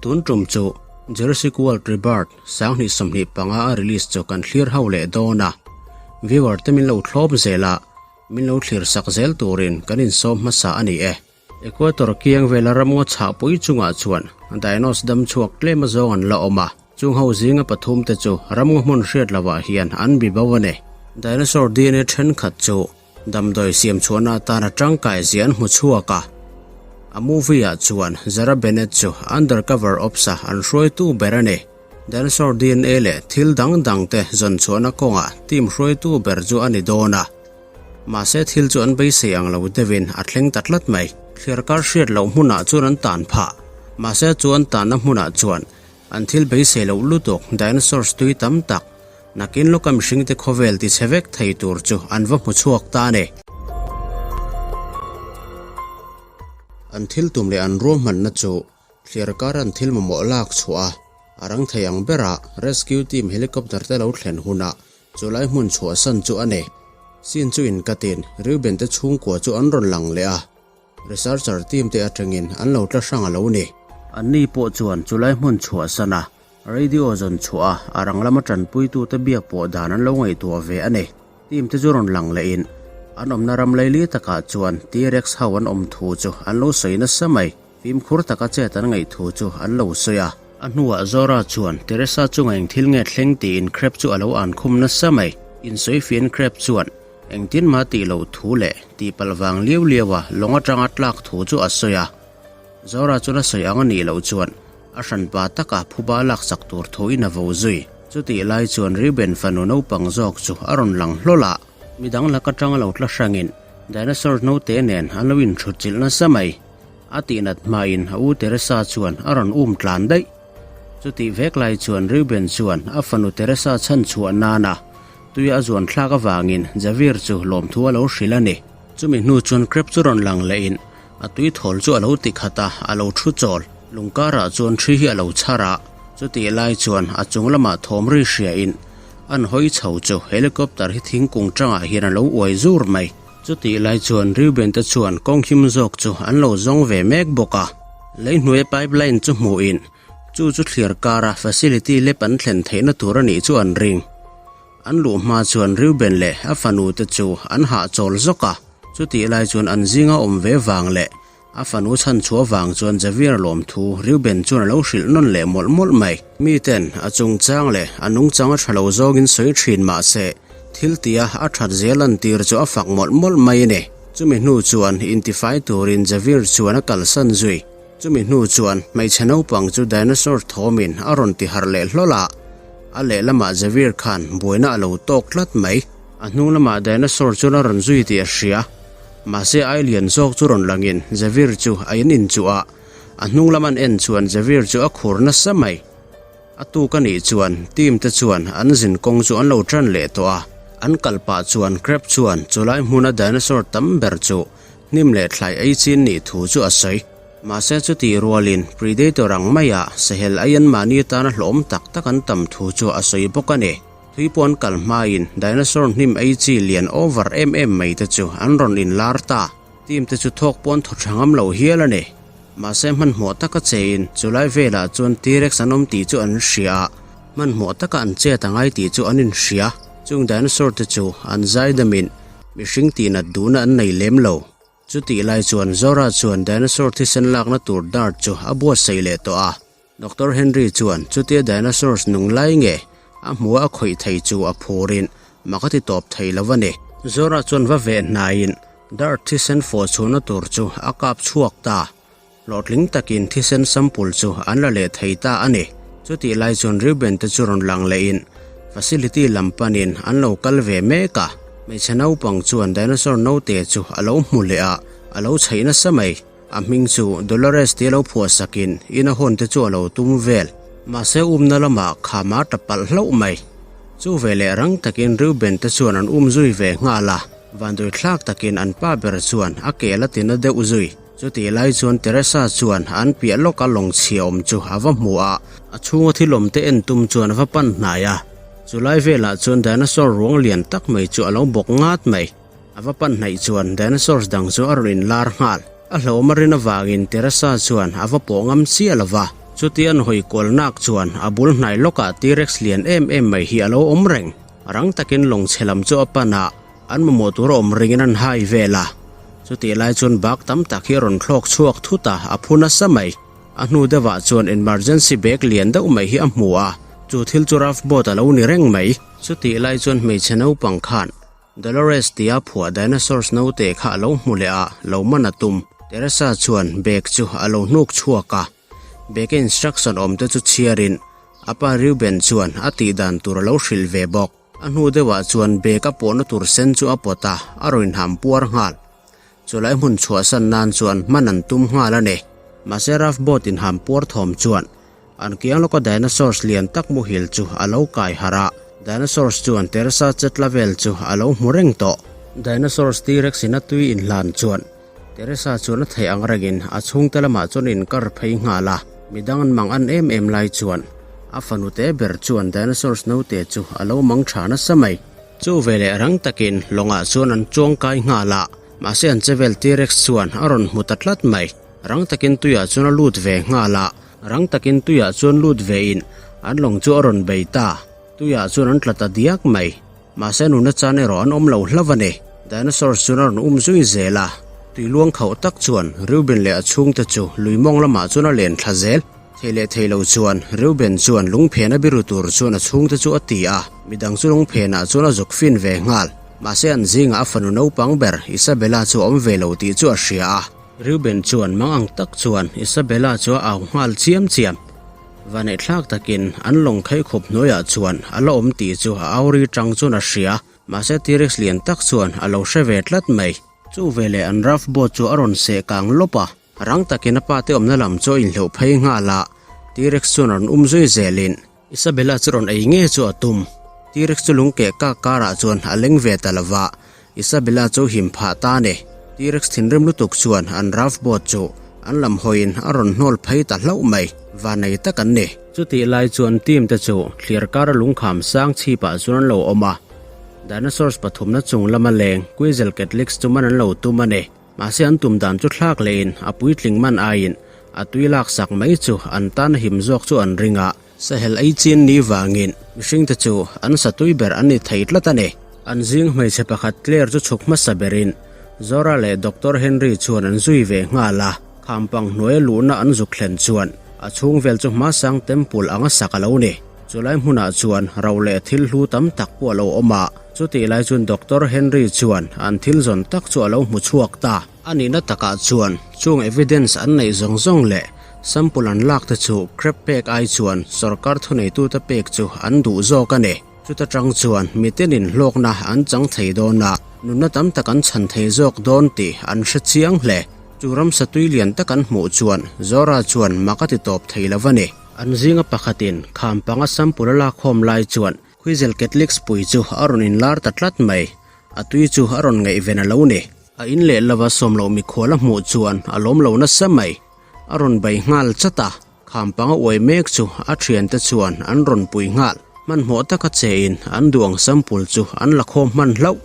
Tun tum chu Jurassic World Rebirth 2025 a release chu kan thlir ho leh dawn a, viewer te min lo thlawp zel a, min lo thlir sak zel turin kan insawm hmasa a ni e. Equator kiang vela ramngaw chhahpui chungah chuan dinos dam chhuak tlem azawng an la awm a, chung ho zinga pathum te chu ramngaw hmun hriat lovah hian an bi bo a ni. Dinosaur DNA thenkhat chu damdawi siam chhuahna atana tangkai zia an hmu chhuak a, a movie ah chuan Zara Bennett chu undercover ops-a an hruaitu ber a ni. Dinosaur DNA leh thil dang dang te zawn chhuahna kawngah team hruaitu ber chu a ni dawn a. Mahse thil chu an beisei ang lo deuhin a thleng ta tlat mai. Thliarkar hriat loh hmunah chuan an tan phah. Mahse chu an tanna hmunah chuan an thil beisei loh lutuk dinosaurs tui tam tak nakin lawka mihringte khawvel ti chhe vek thei tur chu an va hmu chhuak ta a ni. An thil tum leh an ruahmanna chu thliarkar an thil mamawh lak chhuah a, a rang thei ang berah rescue team helicopter te lo thlen hunah Chu lai hmun chhuahsan chu a ni. Scene chu inkatin Reuben te chhungkua chu an rawn lang leh a, researcher team te atangin an lo tla hrang a lo ni. Anni pawh chuan chu lai hmun chhuahsan a, radio zawn chhuah a, a rang lama tanpuitute biak pawh dan an lo ngaihtuah ve a ni. Team te chu rawn lang lehin an awmna ram laili takah chuan T-Rex ho an awm thu chu an lo sawi nasa mai. Fimkhur taka chet an ngaih thu chu an lo sawi a. A hnuah Zora chuan Teresa chunga eng thil nge thleng tiin Crab chu a lo an khum nasa mai. Insawifian Crab chuan engtin mah tih loh thu leh tihpalh vang liau liau a lawng atanga tlak thu chu a sawi a. Zora chuan a sawi ang a nih loh chuan a hranpa taka phuba laksak tur thuin a vo zui. Chutih lai chuan Reuben fanu naupang zawk chu a rawn lang hlawl a. Midang lak atanga lo tla hrangin dinosaur naute nen an lo inthutchilh nasa mai. A tihnat hmain a u Teresa chuan a rawn um tlan daih. Chutih vek lai chuan Reuben chuan a fanu Teresa chhan chhuah nana tuia a zuan thlak avangin Javier chu lawmthu a lo hrilh a ni. Chumi hnu chuan Crab chu rawn lang lehin a tui thawl chu a lo ti khat a, a lo thu chawl. Lungkarah chuan thi hi a lo chhar a, chutih lai chuan a chung lamah thawm ri hriain an hawi chho chu helicopter hi thingkung tangah hian a lo uai zur mai. Chutih lai chuan Reuben te chuan kawng him zawk chu an lo zawng ve mek bawk a. Lei hnuaia pipeline chu hmuhin chu chu thliar kara facility lep an thlen theihna tur a nih chu an ring. An luh hma chuan Reuben leh a fanu te chu an hahchawl zawk a. Chutih lai chuan an zinga awm ve vang leh A fanu chhan chhuah vang chuan Javier lawmthu Reuben chuan a lo hrilh nawn leh mawlh mawlh mai. Miten a chungchang leh a nungchang a tha lo zawngin sawi thin mah se, thil tia a that zel an tir chu a fak mawlh mawlh mai a ni. Chumi hnu chuan intifai turin Javier chuan a kalsan zui. Chumi hnu chuan hmeichhe naupang chu dinosaur thawmin a rawn ti harh leh hlawl a, a lehlamah Javier khan buaina a lo tawk tlat mai. A hnung lamah dinosaur chuan a rawn zui tih a hria. Mahse ai lian zawk chu rawn langin Javier chu a in inchuh a, a hnung lam an en chuan Javier chu a khur nasa mai. A tuk a nih chuan team te chuan an zin kawng chu an lo tan leh tawh a, an kal pah chuan Crab chuan chulai hmuna dinosaur tam ber chu hnim leh thlai ei chin nih thu chu a sawi. Mahse chutih rualin Predator ang maia sahel ai an mahni atana hlawhawm tak tak an tam thu chu a sawi bawk a ni. Tui pawh an kal hmain dinosaur hnim ei chi lian over em em mai te chu an rawn inlar ta. Team te chu thawk pawh an thaw tha ngam lo hial a ni. Mahse hmanhmawh taka chein chulai velah chuan T-Rex an awm tih chu an hria a, hmanhmawh taka an chet a ngai tih chu an inhria. Chung dinosaur te chu an zaidamin mihring tihnat duhna an nei lem lo. Chutih lai chuan Zora chuan dinosaur thisen lakna tur dart chu a buatsaih leh tawh a. Doctor Henry chuan chutia dinosaurs nung lai nge a hmuh a khawih thei chu a phurin mak a ti tawp thei lo a ni. Zora chuan va veh hnaiin dart thisen fawh chhuahna tur chu a kap chhuak ta. Hlawhtling takin thisen sample chu an la leh thei ta a ni. Chutih lai chuan Reuben te chu rawn lang lehin facility lam panin an lo kal ve mek a. Hmeichhe naupang chuan dinosaur note chu a lo hmu leh a, a lo chheih nasa mai. A hming chu Dolores tia lo phuah sakin in a hawn te chu a lo tum vel. Mahse umna lamah kham a tap palh hlauh mai. Chu ve leh rang takin Reuben te chuan an um zui ve nghal a, vanduai thlak takin an pa ber chuan a kel a ti na deuh zui. Chutih lai chuan Teresa chuan an piah lawka lawng chhia awm chu a va hmu a, a chhunga thil awm te en tum chuan a va pan hnai a. Chulai velah chuan dinosaur ruang lian tak mai chu a lo bawk ngat mai. A va pan hnaih chuan dinosaurs dang chu a rawn inlar nghal. A hlauhawm a rin avangin Teresa chuan a va pawh ngam chiah lo va. Chuti an hawi kual nak chuan a bul hnai lawkah T-Rex lian em em mai hi a lo awm reng. Rang takin lawng chhe lam chu a pan a, an mamawh tur a awm ringin an hai vel a. Chutih lai chuan bak tam tak hi a rawn thlawk chhuak thut a, a phu nasa mai. A hnu deuhah chuan emergency bag lian deuh mai hi a hmu a, chu thil chu rough boat a lo ni reng mai. Chutih lai chuan hmeichhe naupang khan Dolores tia phuah dinosaurs naute kha a lo hmu leh a, lo man a tum. Teresa chuan bag chu a lo hnuk chhuak a. Bag-a instruction awm te chu chhiarin a pa Reuben chuan a tih dan tur a lo hrilh ve bawk. A hnu deuhah chuan bag a pawhna tur sen chu a pawt a, a rawn inham puar nghal. Chulai hmun chhuahsan nan chuan hman an tum nghal a ni. Mahse Raft boat inham puar thawm chuan an kiang lawka dinosaurs lian tak muhil chu a lo kai harh a. Dinosaurs chuan Teresa chetla vel chu a lo hmu reng tawh. Dinosaurs T-Rex in a tui inhlan chuan Teresa chuan a theih ang rengin a chhungte lamah chuan a inkar phei nghal a. Midang an mang an em em lai chuan a fanu te ber chuan dinosaurs naute chu a lo mang tha nasa mai. Chu veleh rang takin lawngah chuan an chuang kai nghal a, mahse an chevel T-Rex chuan a rawn hmu ta tlat mai. Rang takin tuiah chuan a lut ve nghal a, rang takin tuiah chuan lut vein an lawng chu a rawn bei ta. Tuiah chuan an tla ta diak mai. Mahse nuna chan erawh an awm lo hlauh a ni. Dinosaurs chuan a rawn um zui zel a, tui luang khauh tak chuan Reuben leh a chhungte chu lui mawng lamah chuan a len thla zel. Thei leh thei lo chuan Reuben chuan lungphen a biru tur chuan a chhungte chu a ti a, midang chu lungphenah chuan a zuk fin ve nghal. Mahse an zingah a fanu naupang ber Isabella chu a awm ve lo tih chu a hria a. Reuben chuan mang ang tak chuan Isabella chu a au nghal chiam chiam. Vaneihthlak takin an lawng kheih khup hnuaiah chuan a la awm tih chu a auri tang chuan a hria. Mahse T-Rex lian tak chuan a lo hre ve tlat mai. Chu veleh an raft boat chu a rawn seh kang lawp a. Rang takin a pate awmna lam chu a inhleuh phei nghal a, T-Rex chuan rawn um zui zelin Isabella chu rawn ei nge chu a tum. T-Rex chu lungkeh kak karah chuan a leng ve ta lo va, Isabella chu him phah ta a ni. T-Rex thinrim lutuk chuan an raft boat chu an lam hawiin a rawn hnawl phei ta hlauh mai, vanei tak an ni. Chutih lai chuan team te chu thlir kara lungkham sang chhipah chuan an lo awm a, dinosaurs pathumna chung lama leng Quetzalcoatlix chu man an lo tum a ni. Mahse an tum dan chu thlak lehin a puitling man aiin a tui lak sak mai chu an tan a him zawk chu an ring a. Sahel ei chin ni vangin mihringte chu an sa tui ber an ni thei tlat a ni. An zing hmeichhe pakhat Claire chu chhuk hmasa berin Zora leh Doctor Henry chuan an zui ve nghal a. Khampang hnuaia luhna an zuk thlen chuan a chhung vel chu hmasang temple anga sak a lo ni. Chulai hmunah chuan ro leh thil hlu tam tak pawh a lo awm a. Chutih lai chuan Doctor Henry chuan an thil zawn tak chu a lo hmu chhuak ta. A nihna takah chuan chung evidence an neih zawng zawng leh sample an lak te chu crap pek ai chuan sorkar thuneitute pek chu an duh zawk a ni. Chuta tang chuan mitenin hlawkna an chang thei dawn a, nunna tam tak an chhan thei zawk dawn tih an hre chiang hle. Chu ramsa tui lian tak an hmuh chuan Zora chuan mak a ti tawp thei lo a ni. An zinga pakhatin kham panga sample a lakkhawm lai chuan Khuizel Catholics pui chu a rawn inlar ta tlat mai. A tui chu a rawn ngaihven a lo ni. A in leh lova sawm loh mikhual a hmuh chuan a lawm lo nasa mai. A rawn bei nghal chat a, kham panga uai mek chu a thiante chuan an rawn pui nghal. Hmanhmawh taka chein an duh ang sample chu an la khawm hman hlauh.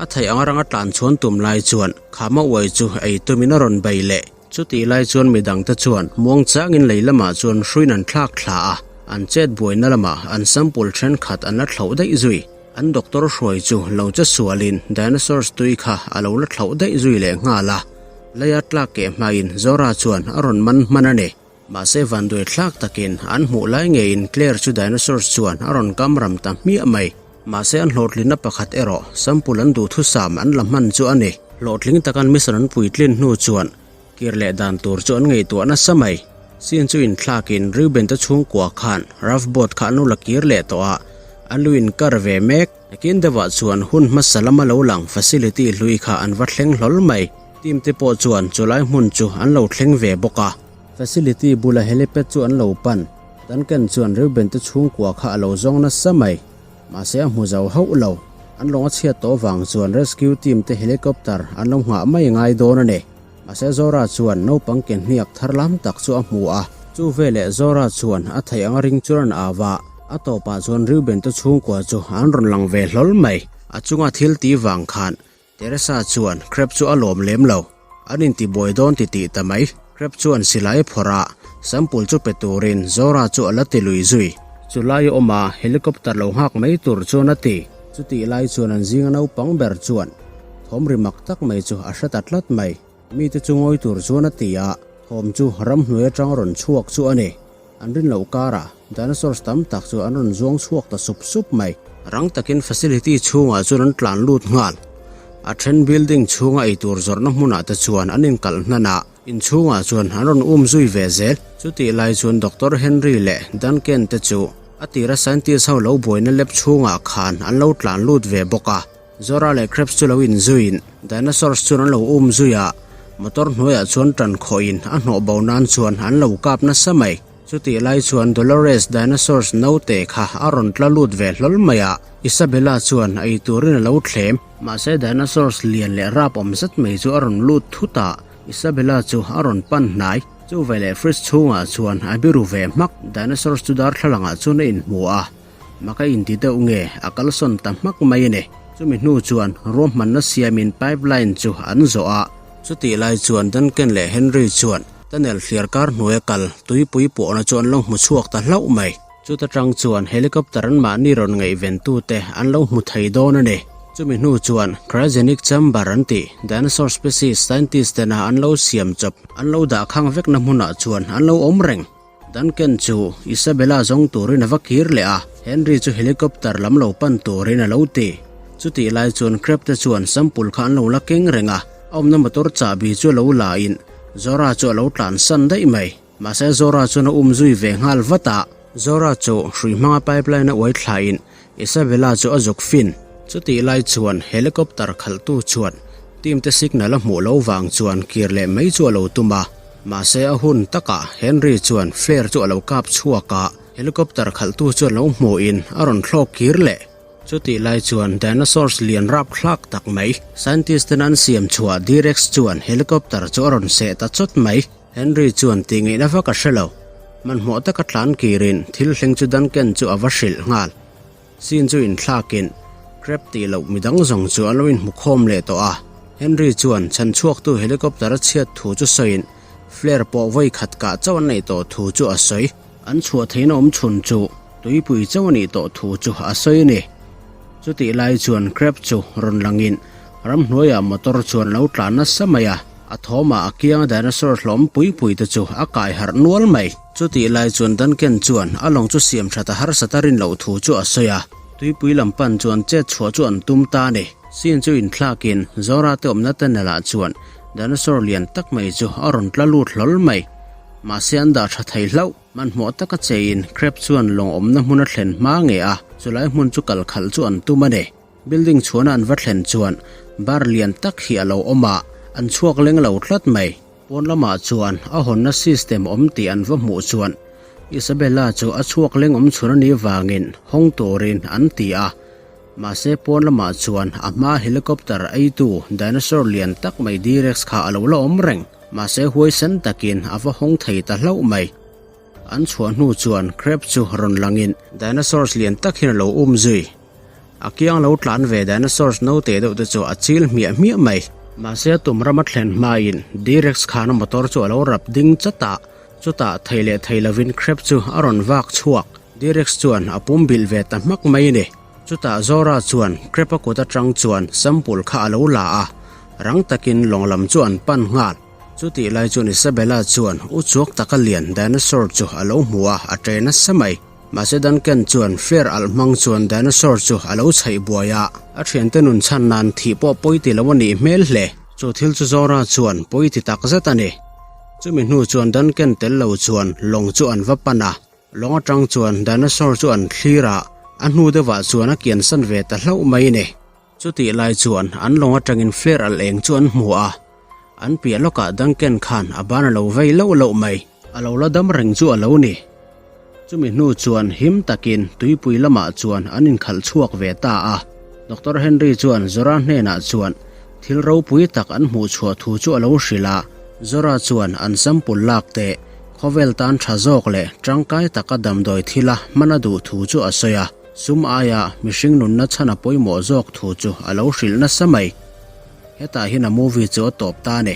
A theih anga ranga tlan chhuan tum lai chuan khama uai chu ei tumin a rawn bei leh. Chutih lai chuan midangte chuan muangchangin lei lamah chuan hruiin an thlak thla a, an chet buaina lamah an sample thenkhat an la thlauh daih zui. An doctor hruai chu lo che sualin dinosaurs tui kha a lo la thlauh daih zui leh nghal a, leia tlak keh hmain Zora chuan a rawn man hman a ni. Mahse vanduai thlak takin an hmuh lai ngeiin Claire chu dinosaurs chuan a rawn kam ram ta hmiah mai. Mahse an hlawhtlinna pakhat erawh sample an duhthusam an la hman chu a ni. Hlawhtling takan mission an puitlin hnu chuan kir leh dan tur chu an ngaihtuah nasa mai. Scene chu inthlakin Reuben te chhungkua khan raft boat kha an lo la kir leh tawh a, an lu inkar ve mek. Nakin deuhah chuan hun hmasa lama lo lang facility hlui kha an va thleng hlawl mai. Team te pawh chuan chulai hmun chu an lo thleng ve bawk a. Facility bula helipad chu an lo pan. Duncan chuan Reuben te chhungkua kha a lo zawng nasa mai. Mahse a hmu zo hauh lo. An lawng a chhiat tawh vang chuan rescue team te helicopter an lo nghah mai ngai dawn a ni. Mahse Zora chuan naupang ke hniak thar lam tak chu a hmu a. Chu veleh Zora chuan a theih anga ring chuan an au a, a tawpah chuan Reuben te chhungkua chu an rawn lang ve hlawl mai. A chunga thil ti vang khan Teresa chuan Crab chu a lawm lem lo. An intibuai dawn ti tih ta mai. Crab chuan silai a phawrh a, sample chu pe turin Zora chu a la ti lui zui. Chu lai a awm a, helicopter lo nghak mai tur chuan a ti. Chutih lai chuan an zinga naupang ber chuan thawm ri mak tak mai chu a hre ta tlat mai. Mite chu ngawi tur chuan a ti a, thawm chu ramhnuai atang rawn chhuak chu a ni. An rin loh karah dinosaurs tam tak chu an rawn zuang chhuak ta sup sup mai. Rang takin facility chhungah chuan an tlan lut nghal. A then building chhunga eitur zawrhna hmunah te chuan an inkalh hnan a, inchhungah chuan an rawn um zui ve zel. Chutih lai chuan Doctor Henry leh Duncan te chu a tira scientist ho lo buaina lab chhungah khan an lo tlan lut ve bawk a. Zora leh Krebs chu lo inzuiin dinosaurs chuan an lo um zui a, motor hnuaiah chuan tan khawhin a hnawh bo nan chuan an lo kap nasa mai. Chutih lai chuan Dolores dinosaurs naute kha a rawn tla lut ve hlawl mai a, Isabella chuan a ei turin a lo thlem. Mahse dinosaurs lian leh rap awm zet mai chu a rawn lut thut a, Isabella chu a rawn pan hnai. Chu veleh fridge chhungah chuan a biru ve hmak, dinosaurs chu darthlalangah chuan a inhmu a. Mak a inti deuh nge a kalsawn ta hmak mai a ni. Chumi hnu chuan ruahmanna siamin pipeline chu an zawh a. Chutih lai chuan Duncan leh Henry chuan tunnel thliar kar hnuaia kal tuipui pawhna chu an lo hmu chhuak ta hlauh mai. Chuta tang chuan helicopter an mahni rawn ngaihventute an lo hmu thei dawn a ni. Chumi hnu chuan cryogenic chamber an tih dinosaur species scientist tena an lo siam chawp an lo dah khang vekna hmunah chuan an lo awm reng. Duncan chu Isabella zawng turin a va kir leh a, Henry chu helicopter lam lo pan turin a lo ti. Chutih lai chuan Crab te chuan sample kha an lo la keng reng a, a awmna motor chahbi chu a lo la in Zora chu a lo tlan san daih mai. Mahse Zora chuan a um zui ve nghal vat a. Zora chu hrui hmanga pipeline a uai thla in Isabella chu a zuk fin. Chutih lai chuan helicopter khalhtu chuan team te signal a hmuh loh vang chuan kir leh mai chu a lo tum a. Mahse a hun takah Henry chuan flare chu a lo kap chhuak a, helicopter khalhtu chuan lo hmuhin a rawn thlawk kir leh. Chutih lai chuan dinosaurs lian rapthlak tak mai, scientist ten an siam chhuah D-Rex chuan helicopter chu a rawn seh ta chawt mai. Henry chuan tih ngaihna vak a hre lo. Hmanhmawh taka tlan kirin thil thleng chu Duncan chu a va hrilh nghal. Scene chu inthlakin Crab tih loh midang zawng chu an lo inhmu khawm leh tawh a. Henry chuan chhan chhuaktu helicopter a chhiat thu chu sawiin flare pawh vawi khat kah chauh an neih tawh thu chu a sawi. An chhuah theihna awm chhun chu tuipui chauh a nih tawh thu chu a sawi a ni. Chutih lai chuan Crab chu rawn langin ramhnuaiah motor chuan lo tlan nasa mai a, a thawmah a kianga dinosaur hlawm pui pui te chu a kai harh nual mai. Chutih lai chuan Duncan chuan a lawng chu siam that a harsat a rin loh thu chu a sawi a, tuipui lam pan chuan chet chhuah chu an tum ta a ni. Scene chu inthlakin Zora te awmna tunnel ah chuan dinosaur lian tak mai chu a rawn tla lut hlawl mai. Mahse an dah tha thei hlauh. Hmanhmawh taka cheiin Crab chuan lawng awmna hmun a thlen hma nge a, chulai hmun chu kal khalh chu an tum a ni. Building chhuana an va thlen chuan bar lian tak hi a lo awm a, an chhuak leng lo tlat mai. Pawn lamah chuan a hawnna system awm tih an va hmuh chuan Isabella chu a chhuak leng awm chhun a nih vangin hawng turin an ti a. Mahse pawn lamah chuan a hmaa helicopter eitu dinosaur lian tak mai D-Rex kha a lo la awm reng. Mahse huaisen takin a va hawng thei ta hlauh mai. An chhuah hnu chuan Crab chu rawn langin dinosaurs lian tak hian a lo um zui. A kiang lo tlan ve dinosaurs naute deuh te chu a chil hmiah hmiah mai. Mahse a tum rama thlen hmain D-Rex khan a motor chu a lo rap ding chat a, chutah thei leh thei lovin Crab chu a rawn vak chhuak. D-Rex chuan a pum bilh ve ta hmak mai a ni. Chutah Zora chuan Crab a kut atang chuan sample kha a lo la a, rang takin lawng lam chu an pan nghal. Chutih lai chuan Isabella chuan u chuak taka lian dinosaur chu a lo hmu a, a ṭe nasa mai. Mahse Duncan chuan flare alh hmang chuan dinosaur chu a lo chhaih buai a, a thiante nun chhan nan thih pawh pawi ti lo a nih hmel hle. Chu thil chu Zora chuan pawi ti tak zet a ni. Chumi hnu chuan Duncan tel lo chuan lawng chu an va pan a, lawng atang chuan dinosaur chu an thlir a, a hnu deuhah chuan a kiansan ve ta hlauh mai a ni. Chutih lai chuan an lawng atangin flare alh eng chu an hmu a, an piah lawkah Duncan khan a ban a lo vei loh loh mai. A lo la dam reng chu a lo ni. Chumi hnu chuan him takin tuipui lamah chuan an inkhalh chhuak ve ta a. Doctor Henry chuan Zora hnenah chuan thil ropui tak an hmuh chhuah thu chu a lo hrilh a. Zora chuan an sample lak teh khawvel tan tha zawk leh tangkai taka damdawi thila hman a duh thu chu a sawi a. Sum aia mihring nunna chhan a pawimawh zawk thu chu a lo hrilh nasa mai. Hetah hian a movie chu a tawp ta a ni.